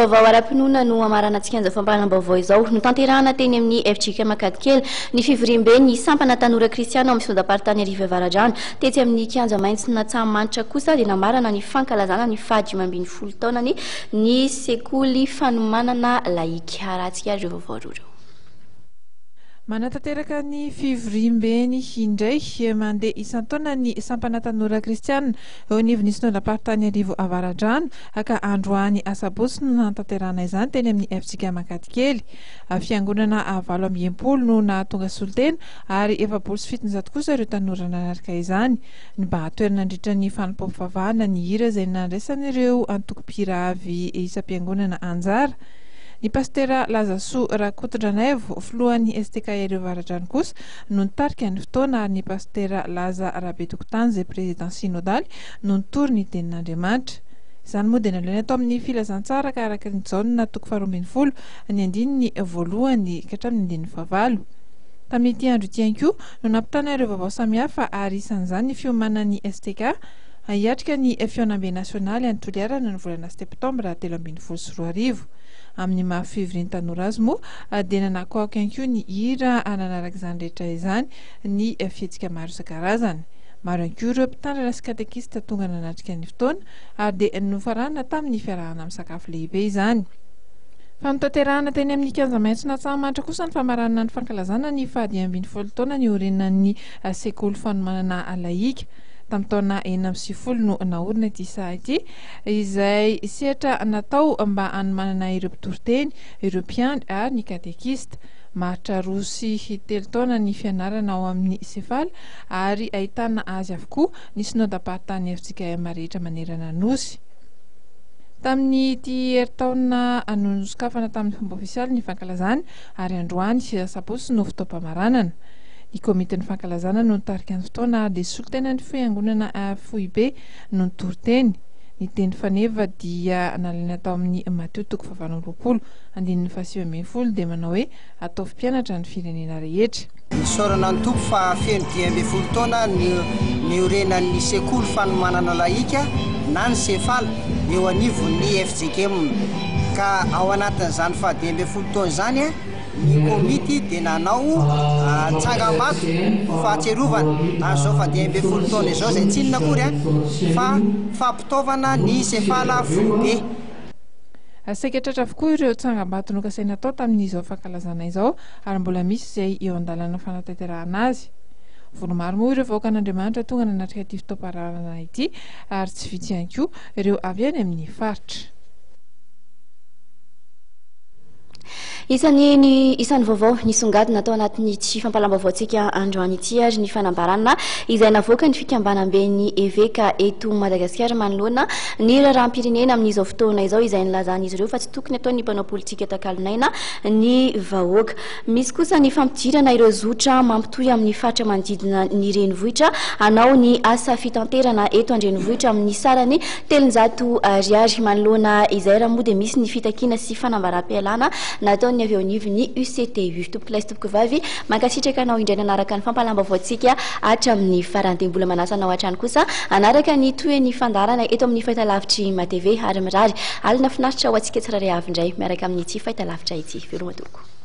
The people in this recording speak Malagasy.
vaovao ara-pinoana no hamaranantsika an'izao fampahalam-baovao izao. Notanterahana teny amin'ny fjkm Ankadikely ny fivoriamben'ny sampana tanora kristiana ao amin'ny Synodam-paritany Arivo Avaradrano. Tetsy amin'ny kianja maitson'Antsahamanitra kosa dia namarana ny fankalazana ny faha-15 taonany ny sekoly fanomanana laika. Arahantsika ary ireo vaovao roa ireo. Manatanteraka ny fivoriambeny indray mandeha isan-taona ny sampana tanora kristiana eo anivon'ny Synodam-paritany Arivo Avaradrano ka androany asabotsy no nanatanterahana izany teny amin'ny fjkm Ankadikely. Fiangonana 68 no nahatonga solontena ary 740 kosa ireo tanora nanaraka izany. Nibahan-toerana nandritra ny fanompoam-pivavahana ny hira izay nandraisan'ireo antokom-pihira avy isam-piangonana anjara. Ny Pasitera Lazasoa Rakotondranaivo, filohan'ny STKR Avaradrano kosa no nitarika ny fotoana ary ny Pasitera Laza Rabetokotany izay Président Synodaly no nitory ny tenin'Andriamanitra. Izany moa dia nalaina tao amin'ny Filazantsara ka araka ny Jaona toko faha-12 ny andininy voalohany ka hatramin'ny andininy fahavalo. Tamin'ity andro ity ihany koa no nampitana ireo vaovao samihafa ary isan'izany ny fiomanan'ny STK hiatrika ny fihaonambe nasionaly any Toliara ny volana septambra 2013. Amin'ny maha fivorian'ny tanora azy moa dia nanakoako ihany koa ny hira nanaraka izany rehetra izany ny fihetsika maro isan-karazany. Maro ihany koa ireo mpitandrina sy katekista tonga nanatrika ny fotoana ary dia nofaranana tamin'ny fiarahana misakafo lehibe izany. Fa notanterahana teny amin'ny kianja maitson'Antsahamanitra kosa ny famaranana ny fankalazana ny faha-15 taona niorenan'ny sekoly fanomanana laika. Tamin'ny taona 96 no naorina ity saha ity izay sehatra natao mba hanomanana ireo mpitoriteny, ireo mpiandry ary ny katekista. Maharitra roa sy telo taona ny fianarana ao amin'ny Sefala ary ahitana azy avokoa ny synodam-paritany fjkm rehetra manerana ny Nosy. Tamin'ity herintaona no nosokafana tamin'ny fomba ofisialy ny fankalazana ary androany sabotsy no fotoam-pamaranana. Ny komitin'ny fankalazana no nitarika ny fotoana ary dia solontenan'ny fiangonana foibe no nitory teny. Ny teny faneva dia nalaina tao amin'ny Matio toko fahavalo amby 20, andininy faha-19 dia manao hoe, Ataovy mpianatra ny firenena rehetra. Isaorana ny Tompo fa feno 15 taona ny niorenan'ny sekoly fanomanana lahika na ny Sefala eo anivon'ny fjkm. Ka ao anatin'izany faha 15 taona izany ny komity dia nanao tsangambato ho fahatsiarovana an'izao faha 15 taona izao izay tsy inona akory fa fampitaovana ny Sefala foibe. Saika tratra avokoa ireo tsangambato nokasaina atao tamin'izao fankalazana izao ary mbola misy izay eo an-dalana fanatanterahana azy. Vory maro moa ireo vahoakan'Andriamanitra tonga nanatrika ity fotoam-pahararana ity ary tsy vitsy ihany koa ireo avy any amin'ny faritra. Isan'ny ny isan'ny vaovao nisongadina tao anatin'ity fampahalam-baovaontsika androany ity ary ny fanambarana izay navoakan'ny fikambanamben'ny eveka eto Madagasikara manoloana ny raharaham-pirenena amin'izao fotoana izao izay nilazan'izy ireo fa tsy tokony ataon'ny mpanao politika takalon'aina ny vahoaka. Misy kosa ny fampidirana ireo zotra mampitohy amin'ny faritra manodidina ny renivohitra hanao ny asa fitanterana eto an-drenivohitra amin'ny sarany 300 ariary. Manoloana izay raha moa dia misy ny fitakiana sy fanambaram-pialana nataon'ny avy eo anivon'ny UCTU. Tompokolahy sy tompokovavy, mankasitraka anao indray nanaraka ny fampahalam-baovaontsika hatramin'ny farany. Dia mbola manasa anao hatrany kosa hanaraka ny tohin'ny fandaharana eto amin'ny fahitalavitry MATV ary mirary alina finaritra ho antsika tsirairay avy indray miaraka amin'ity fahitalavitra ity. Veloma tompoko.